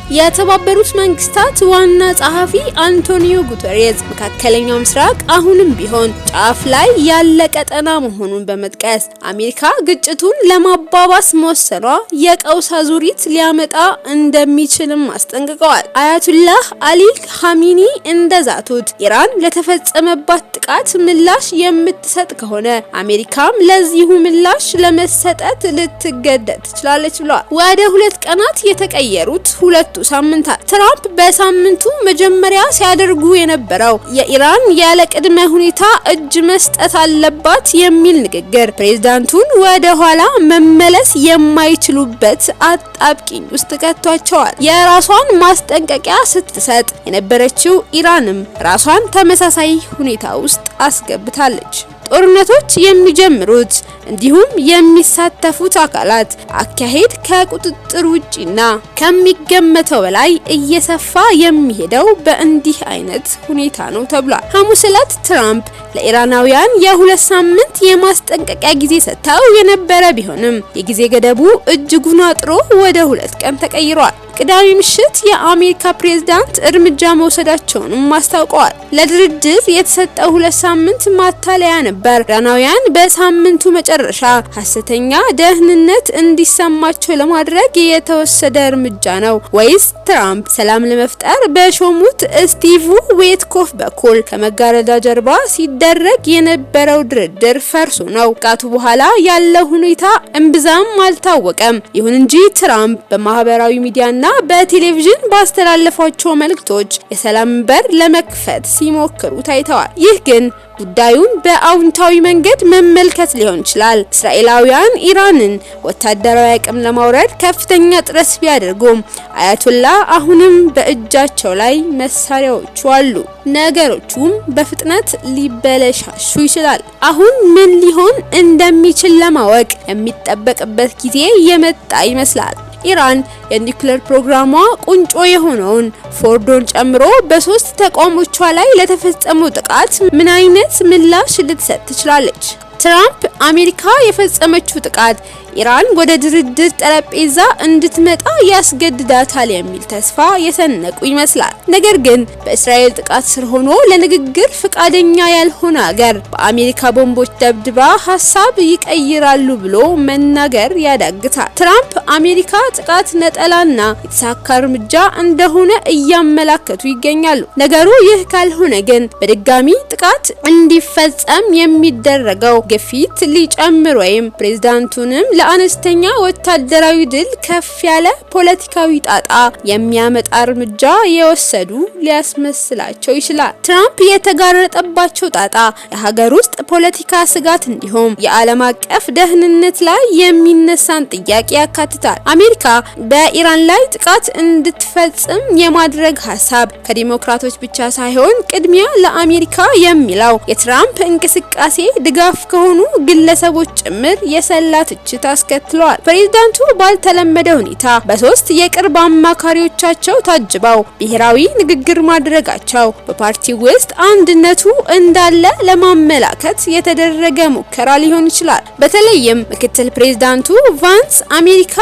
የተባበሩት መንግስታት ዋና ጸሐፊ አንቶኒዮ ጉተሬዝ መካከለኛው ምስራቅ አሁንም ቢሆን ጫፍ ላይ ያለ ቀጠና መሆኑን በመጥቀስ አሜሪካ ግጭቱን ለማባባስ መወሰኗ የቀውስ አዙሪት ሊያመጣ እንደሚችልም አስጠንቅቀዋል። አያቱላህ አሊ ኻሚኒ እንደዛቱት ኢራን ለተፈጸመባት ጥቃት ምላሽ የምትሰጥ ከሆነ አሜሪካም ለዚሁ ምላሽ ለመሰጠት ልትገደድ ትችላለች ብለዋል። ወደ 2 ቀናት የተቀየሩት ሁለቱ ሳምንታት ትራምፕ በሳምንቱ መጀመሪያ ሲያደርጉ የነበረው የኢራን ያለ ቅድመ ሁኔታ እጅ መስጠት አለባት የሚል ንግግር ፕሬዝዳንቱን ወደ ኋላ መመለስ የማይችሉበት አጣብቂኝ ውስጥ ከቷቸዋል። የራሷን ማስጠንቀቂያ ስትሰጥ የነበረችው ኢራንም ራሷን ተመሳሳይ ሁኔታ ውስጥ አስገብታለች። ጦርነቶች የሚጀምሩት እንዲሁም የሚሳተፉት አካላት አካሄድ ከቁጥጥር ውጪና ከሚገመተው በላይ እየሰፋ የሚሄደው በእንዲህ አይነት ሁኔታ ነው ተብሏል። ሐሙስ ዕለት ትራምፕ ለኢራናውያን የ2 ሳምንት የማስጠንቀቂያ ጊዜ ሰጥተው የነበረ ቢሆንም የጊዜ ገደቡ እጅጉን አጥሮ ወደ 2 ቀን ተቀይሯል። ቅዳሜ ምሽት የአሜሪካ ፕሬዝዳንት እርምጃ መውሰዳቸውንም አስታውቀዋል። ለድርድር የተሰጠው 2 ሳምንት ማታለያ ነበር። ኢራናውያን በሳምንቱ መጨረሻ ሀሰተኛ ደህንነት እንዲሰማቸው ለማድረግ የተወሰደ እርምጃ ነው ወይስ ትራምፕ ሰላም ለመፍጠር በሾሙት ስቲቭ ዊትኮፍ በኩል ከመጋረጃ ጀርባ ሲደረግ የነበረው ድርድር ፈርሶ ነው? ጥቃቱ በኋላ ያለው ሁኔታ እምብዛም አልታወቀም። ይሁን እንጂ ትራምፕ በማህበራዊ ሚዲያና በቴሌቪዥን ባስተላለፏቸው መልእክቶች የሰላም በር ለመክፈት ሲሞክሩ ታይተዋል። ይህ ግን ጉዳዩን በአዎንታዊ መንገድ መመልከት ሊሆን ይችላል። እስራኤላውያን ኢራንን ወታደራዊ አቅም ለማውረድ ከፍተኛ ጥረት ቢያደርጉም አያቶላ አሁንም በእጃቸው ላይ መሳሪያዎቹ አሉ። ነገሮቹም በፍጥነት ሊበለሻሹ ይችላል። አሁን ምን ሊሆን እንደሚችል ለማወቅ የሚጠበቅበት ጊዜ የመጣ ይመስላል። ኢራን የኒውክሌር ፕሮግራሟ ቁንጮ የሆነውን ፎርዶን ጨምሮ በሶስት ተቋሞቿ ላይ ለተፈጸመው ጥቃት ምን አይነት ምላሽ ልትሰጥ ትችላለች? ትራምፕ አሜሪካ የፈጸመችው ጥቃት ኢራን ወደ ድርድር ጠረጴዛ እንድትመጣ ያስገድዳታል የሚል ተስፋ የሰነቁ ይመስላል። ነገር ግን በእስራኤል ጥቃት ስር ሆኖ ለንግግር ፈቃደኛ ያልሆነ ሀገር በአሜሪካ ቦምቦች ደብድባ ሀሳብ ይቀይራሉ ብሎ መናገር ያዳግታል። ትራምፕ አሜሪካ ጥቃት ነጠላና የተሳካ እርምጃ እንደሆነ እያመላከቱ ይገኛሉ። ነገሩ ይህ ካልሆነ ግን በድጋሚ ጥቃት እንዲፈጸም የሚደረገው ግፊት ሊጨምር ወይም ፕሬዝዳንቱንም ለአነስተኛ ወታደራዊ ድል ከፍ ያለ ፖለቲካዊ ጣጣ የሚያመጣ እርምጃ የወሰዱ ሊያስመስላቸው ይችላል። ትራምፕ የተጋረጠባቸው ጣጣ የሀገር ውስጥ ፖለቲካ ስጋት እንዲሁም የዓለም አቀፍ ደህንነት ላይ የሚነሳን ጥያቄ ያካትታል። አሜሪካ በኢራን ላይ ጥቃት እንድትፈጽም የማድረግ ሀሳብ ከዲሞክራቶች ብቻ ሳይሆን ቅድሚያ ለአሜሪካ የሚለው የትራምፕ እንቅስቃሴ ድጋፍ ከሆኑ ግለሰቦች ጭምር የሰላ ትችት አስከትለዋል። ፕሬዝዳንቱ ባልተለመደ ሁኔታ በሶስት የቅርብ አማካሪዎቻቸው ታጅበው ብሔራዊ ንግግር ማድረጋቸው በፓርቲው ውስጥ አንድነቱ እንዳለ ለማመላከት የተደረገ ሙከራ ሊሆን ይችላል። በተለይም ምክትል ፕሬዝዳንቱ ቫንስ አሜሪካ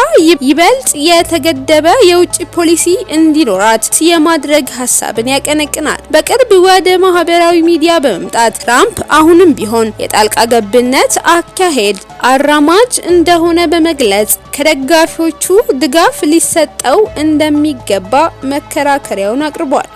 ይበልጥ የተገደበ የውጭ ፖሊሲ እንዲኖራት የማድረግ ሀሳብን ያቀነቅናል። በቅርብ ወደ ማህበራዊ ሚዲያ በመምጣት ትራምፕ አሁንም ቢሆን የጣልቃ ገብነት አካሄድ አራማጅ እንደሆነ በመግለጽ ከደጋፊዎቹ ድጋፍ ሊሰጠው እንደሚገባ መከራከሪያውን አቅርቧል።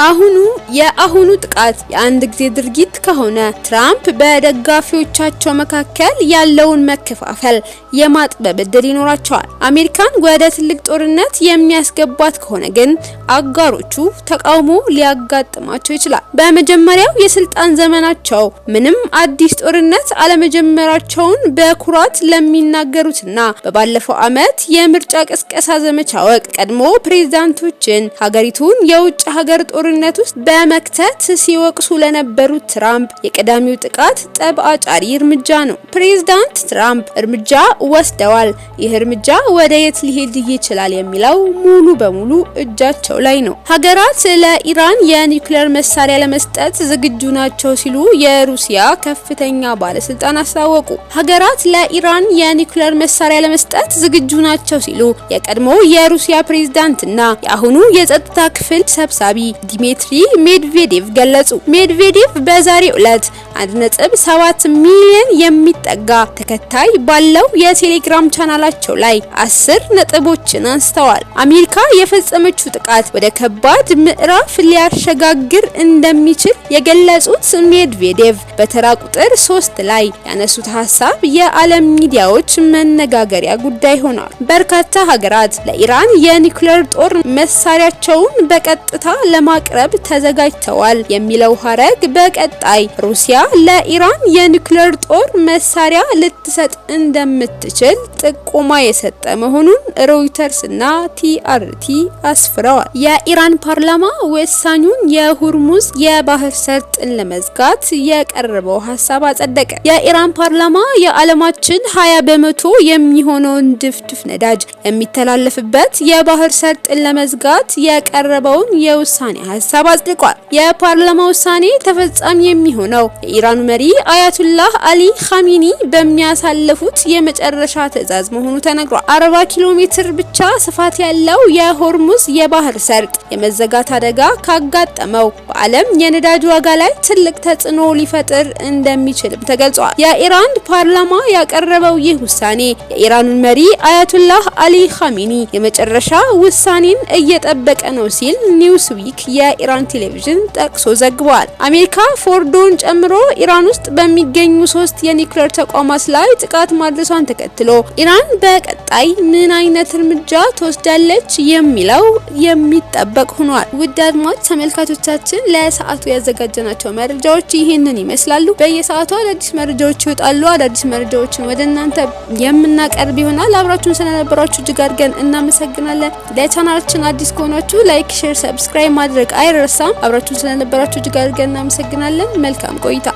የአሁኑ ጥቃት የአንድ ጊዜ ድርጊት ከሆነ ትራምፕ በደጋፊዎቻቸው መካከል ያለውን መከፋፈል የማጥበብ እድል ይኖራቸዋል። አሜሪካን ወደ ትልቅ ጦርነት የሚያስገባት ከሆነ ግን አጋሮቹ ተቃውሞ ሊያጋጥማቸው ይችላል። በመጀመሪያው የስልጣን ዘመናቸው ምንም አዲስ ጦርነት አለመጀመራቸውን በኩራት ለሚናገሩትና በባለፈው ዓመት የምርጫ ቅስቀሳ ዘመቻ ወቅት ቀድሞ ፕሬዝዳንቶችን ሀገሪቱን የውጭ ሀገር ጦርነት ውስጥ በመክተት ሲወቅሱ ለነበሩት ትራምፕ የቀዳሚው ጥቃት ጠብ አጫሪ እርምጃ ነው። ፕሬዝዳንት ትራምፕ እርምጃ ወስደዋል። ይህ እርምጃ ወደ የት ሊሄድ ይችላል የሚለው ሙሉ በሙሉ እጃቸው ላይ ነው። ሀገራት ለኢራን የኒውክሌር መሳሪያ ለመስጠት ዝግጁ ናቸው ሲሉ የሩሲያ ከፍተኛ ባለስልጣን አስታወቁ። ሀገራት ለኢራን የኒውክሌር መሳሪያ መሳሪያ ለመስጠት ዝግጁ ናቸው ሲሉ የቀድሞ የሩሲያ ፕሬዝዳንትና የአሁኑ የጸጥታ ክፍል ሰብሳቢ ዲሚትሪ ሜድቬዴቭ ገለጹ። ሜድቬዴቭ በዛሬው ዕለት 1.7 ሚሊዮን የሚጠጋ ተከታይ ባለው የቴሌግራም ቻናላቸው ላይ 10 ነጥቦችን አንስተዋል። አሜሪካ የፈጸመችው ጥቃት ወደ ከባድ ምዕራፍ ሊያሸጋግር እንደሚችል የገለጹት ሜድቬዴቭ በተራ ቁጥር 3 ላይ ያነሱት ሀሳብ የዓለም ሚዲያዎች መነጋገሪያ ጉዳይ ሆኗል። በርካታ ሀገራት ለኢራን የኒውክሌር ጦር መሳሪያቸውን በቀጥታ ለማቅረብ ተዘጋጅተዋል የሚለው ሀረግ በቀጣይ ሩሲያ ለኢራን የኒውክሌር ጦር መሳሪያ ልትሰጥ እንደምትችል ጥቆማ የሰጠ መሆኑን ሮይተርስ እና ቲአርቲ አስፍረዋል። የኢራን ፓርላማ ወሳኙን የሁርሙዝ የባህር ሰርጥን ለመዝጋት የቀረበው ሀሳብ አጸደቀ። የኢራን ፓርላማ የዓለማችን 20% የሚሆነውን ድፍድፍ ነዳጅ የሚተላለፍበት የባህር ሰርጥን ለመዝጋት የቀረበውን የውሳኔ ሀሳብ አጽድቋል። የፓርላማ ውሳኔ ተፈጻሚ የሚሆነው የኢራኑ መሪ አያቱላህ አሊ ኻሚኒ በሚያሳልፉት የመጨረሻ ትዕዛዝ መሆኑ ተነግሯል። 40 ኪሎ ሜትር ብቻ ስፋት ያለው የሆርሙዝ የባህር ሰርጥ የመዘጋት አደጋ ካጋጠመው በዓለም የነዳጅ ዋጋ ላይ ትልቅ ተጽዕኖ ሊፈጥር እንደሚችልም ተገልጿል። የኢራን ፓርላማ ያቀረበው ይህ ውሳኔ የኢራኑን መሪ አያቱላህ አሊ ኻሚኒ የመጨረሻ ውሳኔን እየጠበቀ ነው ሲል ኒውስዊክ የኢራን ቴሌቪዥን ጠቅሶ ዘግቧል። አሜሪካ ፎርዶን ጨምሮ ኢራን ውስጥ በሚገኙ 3 የኒውክሌር ተቋማት ላይ ጥቃት ማድረሷን ተከትሎ ኢራን በቀጣይ ምን አይነት እርምጃ ትወስዳለች የሚለው የሚጠበቅ ሆኗል። ውድ አድማጭ ተመልካቾቻችን፣ ለሰዓቱ ያዘጋጀናቸው መረጃዎች ይህንን ይመስላሉ። በየሰዓቱ አዳዲስ መረጃዎች ይወጣሉ። አዳዲስ መረጃዎችን ወደ እናንተ የምናቀርብ ይሆናል። አብራችሁን ስለነበራችሁ እጅግ አድርገን እናመሰግናለን። ለቻናላችን አዲስ ከሆናችሁ like፣ share፣ subscribe ማድረግ አይረሳም። አብራችሁን ስለነበራችሁ እጅግ አድርገን እናመሰግናለን። መልካም ቆይታ።